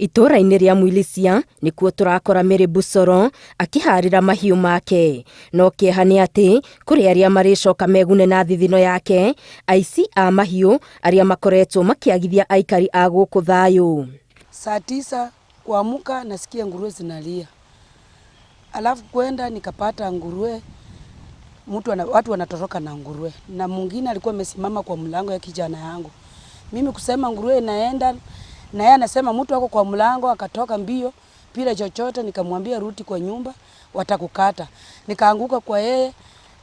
Itũũra-inĩ rĩa Mwilisia nĩkuo tũrakora Mary Busoro akĩharĩra mahiũ make. No kĩeha nĩ atĩ kũrĩ arĩa marĩcoka megune na thithino yake, aici a mahiũ arĩa makoretwo makĩagithia aikari a gũkũ thayũ. Saa 9 kuamuka nasikia nguruwe zinalia, alafu kwenda nikapata nguruwe watu wanatoroka na nguruwe, na mwingine alikuwa amesimama kwa mlango ya kijana yangu. Mimi kusema nguruwe inaenda, na yeye anasema mtu ako kwa mlango, akatoka mbio bila chochote. Nikamwambia rudi kwa nyumba, watakukata. Nikaanguka kwa yeye,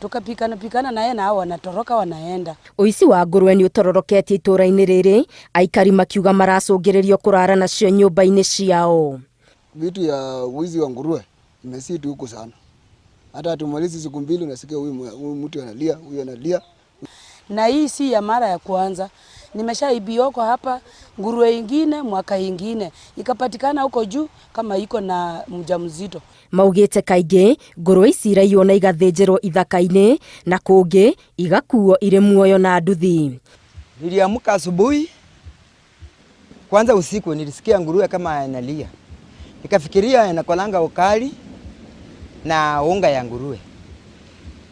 tukapikana pikana na yeye, na hao wanatoroka wanaenda. Ũici wa ngũrwe nĩ ũtororoketie itũũra-inĩ rĩrĩ, aikari makiuga maracũngĩrĩrio kũrara nacio nyũmba-inĩ ciao. Vitu ya wizi wa nguruwe imezidi huku sana. Hata hatumalizi siku 2 unasikia huyu mtu analia, huyu analia. Na hii si ya mara ya kwanza. Nimeshaibiwa hapa nguruwe ingine mwaka ingine ikapatikana huko juu kama iko na mjamzito. Maugĩte kaingĩ ngũrwe ici iraiywo na igathĩnjĩrwo ithaka-inĩ na kũngĩ igakuo irĩ muoyo na nduthi. Niliamka asubuhi, kwanza usiku nilisikia nguruwe kama analia, nikafikiria inakolanga ukali na unga ya nguruwe.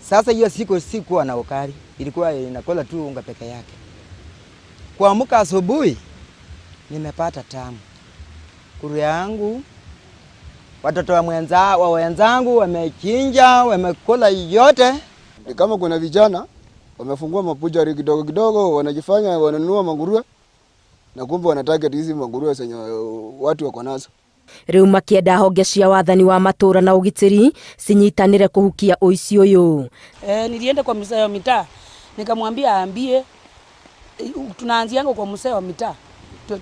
Sasa hiyo siku sikuwa na ukali, ilikuwa inakola tu unga peke yake. Kuamka asubuhi nimepata tamu, nguruwe yangu watoto wa wenzangu wamechinja, wamekula yote. Ni kama kuna vijana wamefungua mabutchery kidogo kidogo, wanajifanya wananunua manguruwe na kumbe wana target hizi manguruwe zenye watu wako nazo. Rĩu makĩenda honge cia wathani wa matũũra na ũgitĩri cinyitanĩre kũhukia ũici ũyũ. Nilienda kwa mzee wa mitaa nikamwambia aambie, tunaanzianga kwa mzee wa mitaa,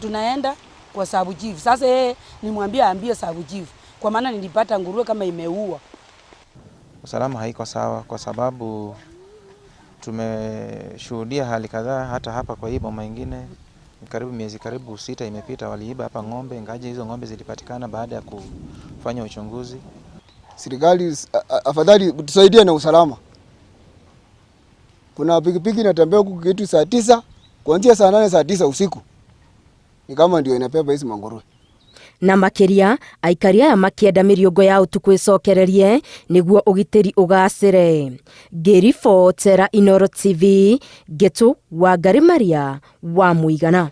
tunaenda kwa sub chief. Sasa yeye nimwambie aambie sub chief, kwa maana nilipata nguruwe kama imeua. Usalama haiko sawa kwa sababu tumeshuhudia hali kadhaa hata hapa kwa hii boma ingine, karibu miezi karibu 6 imepita, waliiba hapa ng'ombe, ingawaje hizo ng'ombe zilipatikana baada ya kufanya uchunguzi. Serikali afadhali tusaidie na usalama. Kuna pikipiki inatembea huku kitu saa 9, kuanzia saa 8 saa 9 usiku. Ni kama ndio inabeba hizi manguruwe. Na makĩria aikari aya makĩenda mĩriũngũ ya ũtukũ ĩcokererie nĩguo ũgitĩri ũgacĩre. Ngĩribotera Inooro TV, Ngetu Wangari Maria wa Mũigana.